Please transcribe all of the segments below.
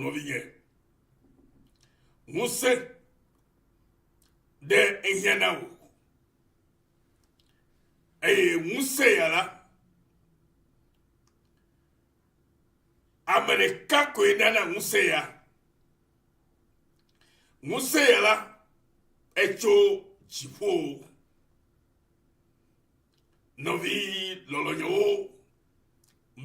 Nɔvinye, ŋusẽ ɖe ehiã na wò. Eye ŋusẽ ya la, ame ɖeka koe nana ŋusẽ ya. Ŋusẽ ya la, etso dziƒo. Nɔvi lɔlɔnyewo,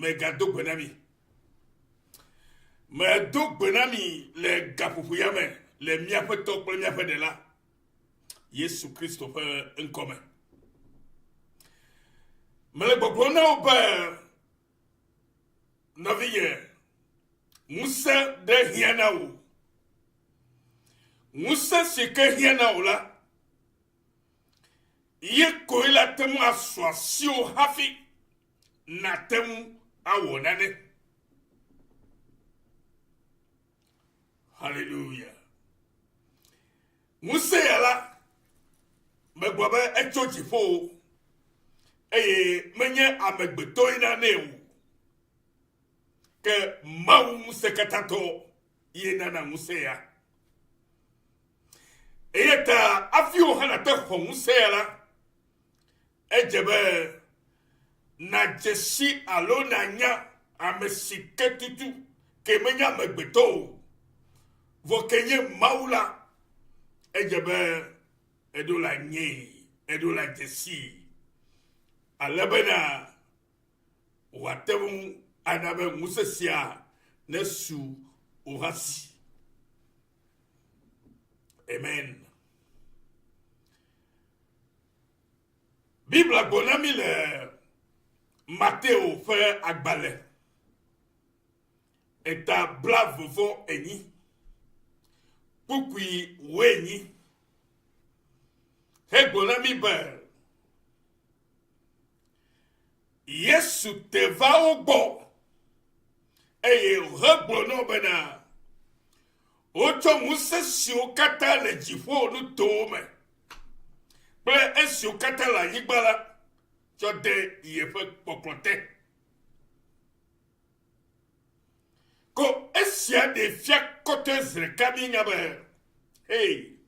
megado gbe na mi. Medo gbe na mi le gaƒoƒo ya me le míaƒe Tɔ kple míaƒe Ɖela Yesu Kristo ƒe ŋkɔ me. Mele gbɔgblɔm na wò be nɔvinye, ŋusẽ ɖe hiã na wò. Ŋusẽ si ke hiã na wò la, ye koe la te ŋu asu asiwò hafi nàte ŋu awɔ nane. Haleluya. Ŋusẽ ya la, megblɔ be etso dziƒo eye menye amegbetɔe nanɛ o, ke Mawu ŋusẽkatãtɔ ye nana ŋusẽ ya. Eya ta hafi wò hã nàte xɔ ŋusẽ ya la, edze be nàdze si alo nànya ame si ke tutu ke menye amegbetɔ o, vɔ ke nye Mawu la, edze be eɖo la nyee, eɖo la dze sii, ale bena wòate ŋu ana be ŋusẽ sia nesu wò hã si. Amen. Biblia gblɔ na mí le Mateo ƒe agbalẽ eta blavevɔ enyi kpukpui wuienyi hegblɔ na mí be Yesu te va wo gbɔ eye wòhegblɔ na wo bena, Wotsɔ ŋusẽ siwo katã le dziƒo nutowo me kple esiwo katã le anyigba la tsɔ de yeƒe kpɔkplɔ te. Ko esia ɖee fia kɔtɔe zi ɖeka míenya be, hei,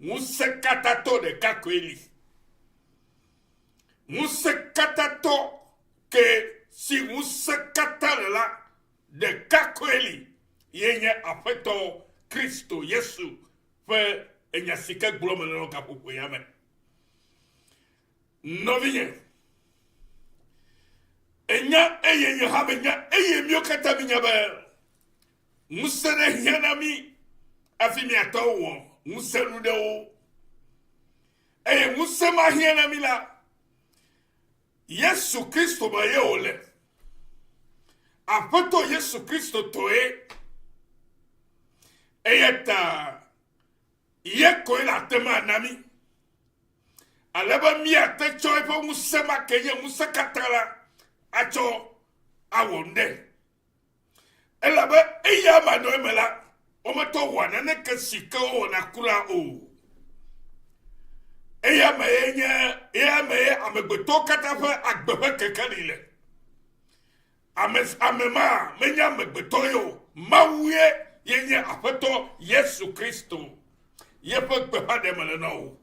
ŋusẽkatãtɔ ɖeka koe li. Ŋusẽkatãtɔ ke si ŋusẽ katã le la ɖeka koe li, ye nye Aƒetɔ Kristo Yesu ƒe enya si ke gblɔm mele nɔ gaƒoƒo ya me. Nɔvinye, ènya eye nye hã menya eye míwo katã mínya be ŋusẽ ɖe hiã na mí hafi míate ŋu wɔ ŋusẽnu ɖewo. Eye ŋusẽ ma hiã na mí la, Yesu Kristo me ye wòle. Aƒetɔ Yesu Kristo tɔe. Eya ta ye koe le ate ŋu ana mí. Ale be míate tsɔ eƒe ŋusẽ ma ke nye ŋusẽ katã la atsɔ awɔ nu ɖe. Elabe eya manɔ eme la, wometɔ wɔa naneke si ke wowɔna kura o. Eya me ye nye eya me ye amegbetɔwo katã ƒe agbe ƒe kekeli le. Ame ame ma menye amegbetɔ ye o, Mawu ye ye nye Aƒetɔ Yesu Kristo. Yeƒe gbeƒã ɖem mele na wò.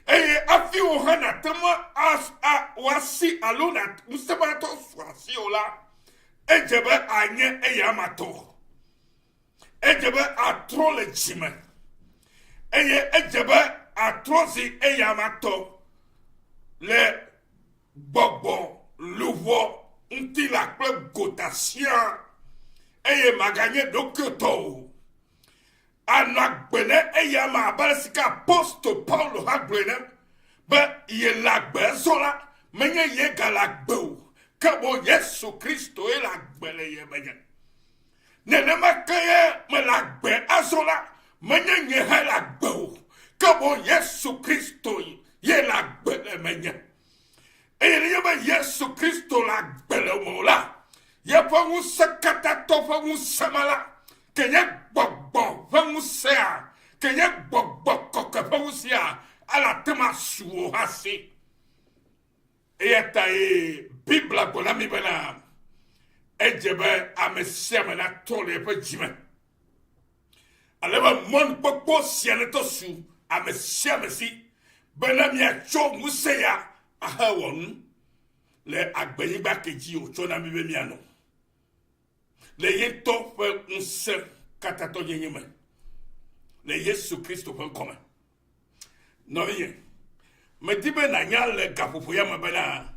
Eye hafi wò hã nàte ŋu woasi alo ŋusẽ matɔ su asiwò la, edze be anye eyama tɔ. Edze be atrɔ le dzime eye edze be atrɔ zi eyama tɔ le gbɔgbɔ, luʋɔ, ŋutilã kple gota siaa, eye maganye ɖokuiwò o. Anɔ agbe ne eya ma abe ale si ke apostol Paulo hã gblɔe ene be yele agbe ezɔ la, menye ye gale agbe o, ke boŋ Yesu Kristoe le agbe le ye menye. Nenema ke ye mele agbe azɔ la, menye nye hã le agbe o, ke boŋ Yesu Kristo ye le agbe le menye. Eye nenye be Yesu Kristo le agbe le mewò la, yeƒe ŋusẽkatãtɔ ƒe ŋusẽ ma la, ke nye gbɔgbɔ ƒe ŋusẽa, ke nye gbɔgbɔ kɔkɔe ƒe ŋusẽa, ele ate ŋu asu wò hã si. Eya ta ye Biblia gblɔ na mi bena, Edze be ame sia ame natrɔ le eƒe dzi me. Ale be mɔnukpɔkpɔ sia netɔ su ame sia ame si bena míatsɔ ŋusẽ ya ahewɔ nu le agbenyigba ke dzi wòtsɔ na mí be míanɔ. Le ye ŋutɔ ƒe ŋusẽ katãtɔnyenye me le Yesu Kristo ƒe ŋkɔ me. Nɔvinye, medi be nànya le gaƒoƒo ya me bena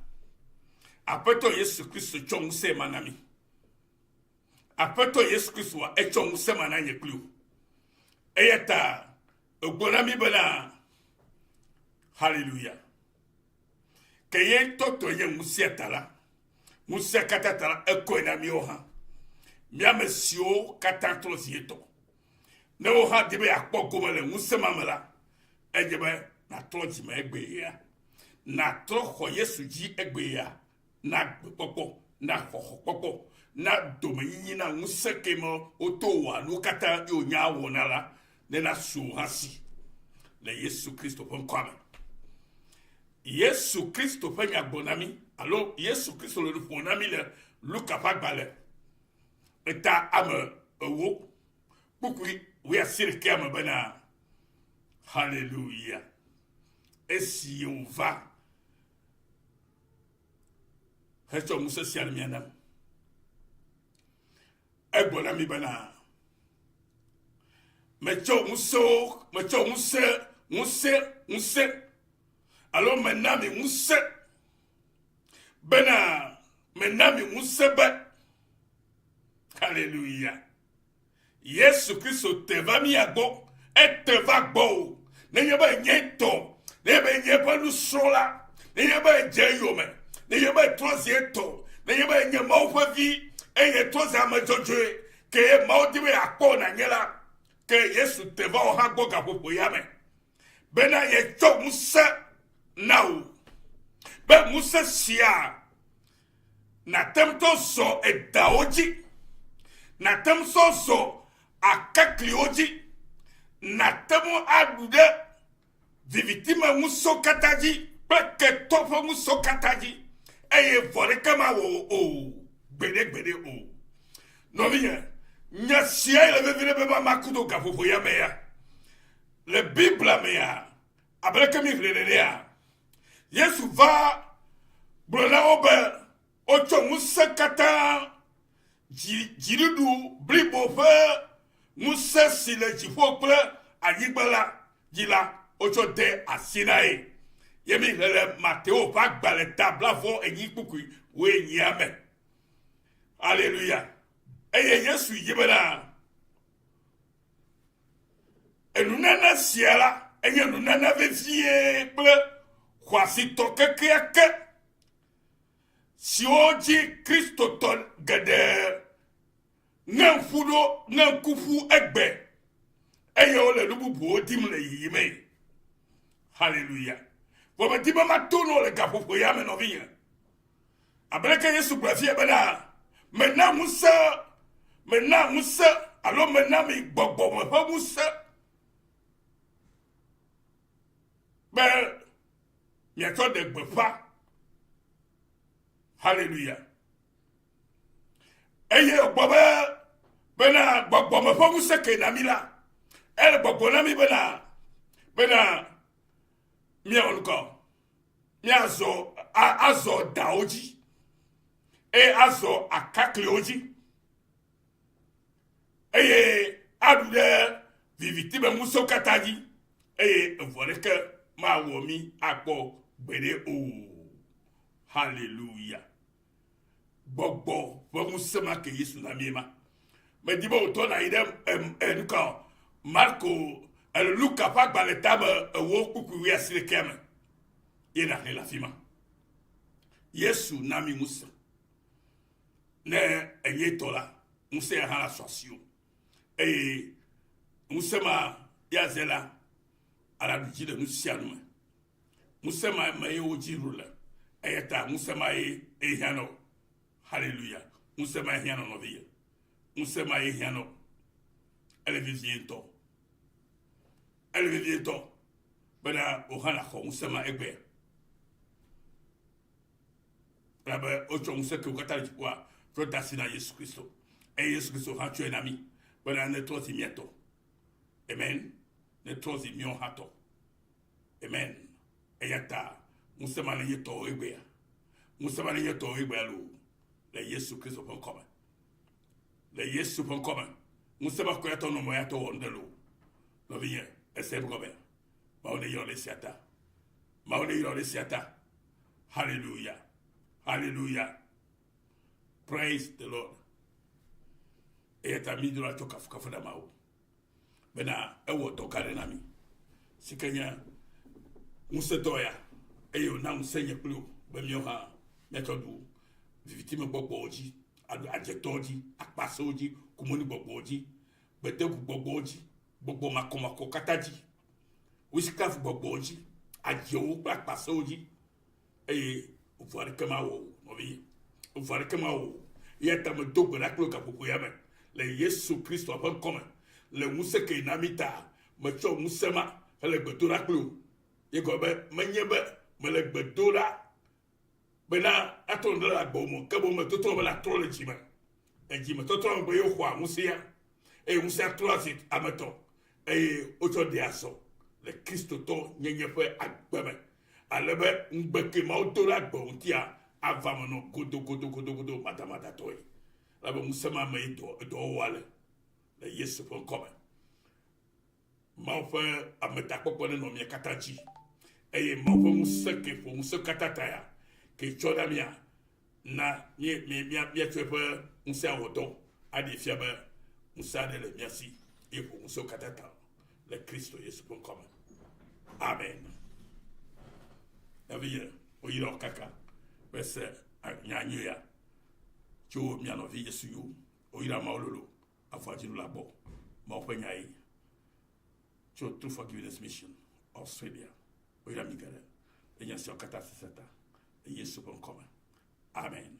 Aƒetɔ Yesu Kristo tsɔ ŋusẽ ma na mí. Aƒetɔ Yesu Kristoa etsɔ ŋusẽ ma na nye kpli wò. Eya ta egblɔ na mí bena Haleluya. Ke ye ŋutɔ tɔe nye ŋusẽa ta la, ŋusẽa katã ta la, ekɔe na míawo hã. Mía ame siwo katã trɔ zi etɔ. Ne wò hã di be yeakpɔ gome le ŋusẽ ma me la, edze be nàtrɔ dzime egbea. Nàtrɔ xɔ Yesu dzi egbea na agbekpɔkpɔ, na xɔxɔkpɔkpɔ, na domenyinyi, na ŋusẽ ke me woto wɔa nuwo katã ye wònya wɔna la, ne nasu wò hã si le Yesu Kristo ƒe ŋkɔa me. Yesu Kristo ƒe nya gblɔ na mí alo Yesu Kristo le nu ƒom na mí le Luka ƒe agbalẽ eta ame ewo kpukpui wuiasiekɛa me bena Haleluya. Esi wòva hetsɔ ŋusẽ sia le mía nam. Egblɔ na mi bena, metsɔ ŋusẽwo, metsɔ ŋusẽ, ŋusẽ, ŋusẽ, alo mena mi ŋusẽ bena mena mi ŋusẽ be, haleluya. Yesu Kristo te va mía gbɔ, ete va gbɔwò. Nenye be nye tɔ, nenye be nye ƒe nusrɔ̃la, nenye be edze eyome, nenye be etrɔ zi etɔ, nenye be enye Mawu ƒe vi eye etrɔ zi ame dzɔdzɔe ke ye Mawu di be yeakpɔ nànye la, ke Yesu te va wò hã gbɔ gaƒoƒo ya me bena yetsɔ ŋusẽ na wò be ŋusẽ sia Nàte ŋu tɔ zɔ edawo dzi. Nàte ŋu sɔ zɔ akakliwo dzi. Nàte ŋu aɖu ɖe vivitime ŋusẽwo katã dzi kple ketɔ ƒe ŋusẽwo katã dzi eye vɔ ɖeke mawɔ wò o, gbeɖegbeɖe o. Nɔvinye, nya siae le veviɖe be mama kudo gaƒoƒo ya me ya. Le Biblia mea, abe leke míxlẽe nenea, Yesu va gblɔ na wo be wotsɔ ŋusẽ katã, dzi, dziɖuɖu blibo ƒe ŋusẽ si le dziƒo kple anyigba la dzi la, wotsɔ de asi na ye. Ye míxlẽ le Mateo ƒe agbalẽ ta blavɔ enyi kpukpui wuienyia me. Aleluya. Eye Yesu yi bena, Enunana sia la, enye nunana vevie kple xɔasitɔ kekeake siwo dzi Kristotɔ geɖe ŋe ŋku ɖo, ŋe ŋku ƒu egbe eye wole nu bubuwo dim le yiyimee. Haleluya. Vɔ medi be mato nɔ le gaƒoƒo ya me nɔvinye. Abe leke Yesu gblɔ fia bena, mena ŋusẽ, mena ŋusẽ alo mena mi gbɔgbɔme ƒe ŋusẽ be miatsɔ ɖe gbeƒã. Haleluya. Eye wògblɔ be bena gbɔgbɔme ƒe ŋusẽ ke na mi la, ele gbɔgbɔ na mi bena bena miawɔ nu ka? Míazɔ azɔ dawo dzi eye azɔ akakliwo dzi eye aɖu ɖe viviti me ŋusẽwo katã dzi eye evɔ aɖeke mawɔ mí akpɔ gbeɖe o. Haleluya. Gbɔgbɔ ƒe ŋusẽ ma ke Yesu na mí ma. Medi be wòtɔ nàyi ɖe nuka Marko alo Luka ƒe agbalẽ tame ewo kpukpui wuiasiekɛa me ye nàxlẽ le afi ma. Yesu na mí ŋusẽ. Ne enye tɔ la, ŋusẽ ya hã la sɔ asiwò. Eye ŋusẽ ma ya ze la, alaɖu dzi le nu sia nu me. Ŋusẽ ma me ye wodzi ɖo le. Eya ta ŋusẽ ma ye ehiã na wò. Haleluya. Ŋusẽ ma hiã na nɔvinye. Ŋusẽ ma ye hiã na wò. Ele vevie ŋutɔ. Ele vevie ŋutɔ bena wò hã nàxɔ ŋusẽ ma egbea. Elabe wotsɔ ŋusẽ kewo katã le dziƒoa. Tsɔ de asi na Yesu Kristo. Eye Yesu Kristo hã tsɔe na mí bena netrɔ zi mía tɔ. Amen. Netrɔ zi míawo hã tɔ. Amen. Eya ta ŋusẽ ma nenye tɔwò egbea. Ŋusẽ ma nenye tɔwò egbea loo le Yesu Kristo ƒe ŋkɔ me. Le Yesu ƒe ŋkɔ me. Ŋusẽ ma koe atɔ nɔmɔ ya tɔ wɔ nu ɖe loo. Nɔvinye, ese egɔmea? Mawu neyra wò ɖe esia ta. Mawu neyra wò ɖe esia ta. Hallelujah. Hallelujah. Praise the Lord. Eya ta mi ɖo atsɔ kafukafu na Mawu bena ewɔ dɔ gã ɖe na mi si ke nye ŋusẽdɔ ya eye wòna ŋusẽ nye kpli wò be míawo hã míatsɔ ɖu vivitimegbɔgbɔwo dzi, aɖu adzetɔwo dzi, akpasewo dzi, kumonigbɔgbɔwo dzi, gbedegugbɔgbɔwo dzi, gbɔgbɔ makɔmakɔ katã dzi, witchcraft gbɔgbɔwo dzi, adzewo kple akpasewo dzi eye vɔ aɖeke mawɔ o nɔvinye vɔ aɖeke mawɔ o eya ta medo gbe ɖa kple gaƒoƒo ya me le Yesu Kristo ƒe ŋkɔ me le ŋusẽ ke na mi ta metsɔ ŋusẽ ma hele gbe do ɖa kple o ye gɔme be menye be mele gbe do ɖa bena atrɔ nu ɖe le agbe me ke boŋ metɔtrɔ be atrɔ le dzi me edzi me tɔtrɔ megbe ye woxɔa ŋusẽa eye ŋusẽa trɔa zi ame tɔ eye wotsɔ ɖea zɔ le kristotɔ nyenye ƒe agbe me ale be ŋugbe ke Mawu do ɖe agbe ŋutia ava me nɔ godogodogodogodo madamadatɔe elabe ŋusẽ ma me ye dɔ edɔwɔwɔa le le Yesu ƒe ŋkɔ me. Mawu ƒe ametakpɔkpɔ nenɔ mia katã dzi eye Mawu ƒe ŋusẽ ke ƒo ŋusẽ katã ta ya ke tsɔ na mia na míatsɔ eƒe ŋusẽ awɔ dɔ aɖee fia be ŋusẽ aɖe le mía si ye ƒo ŋusẽwo katã ta le Kristo Yesu ƒe ŋkɔ me. Amen. Nɔvinye, woyra wò kaka be se nya nyui ya tso mia nɔvi Yesu yo. Woyra Mawu lolo afɔdziɖula gbɔ. Mawu ƒe nya ye tso True Forgiveness Mission, Australia. Woyra mi geɖe le nya siawo katã sese ta le Yesu ƒe ŋkɔ me. Amen.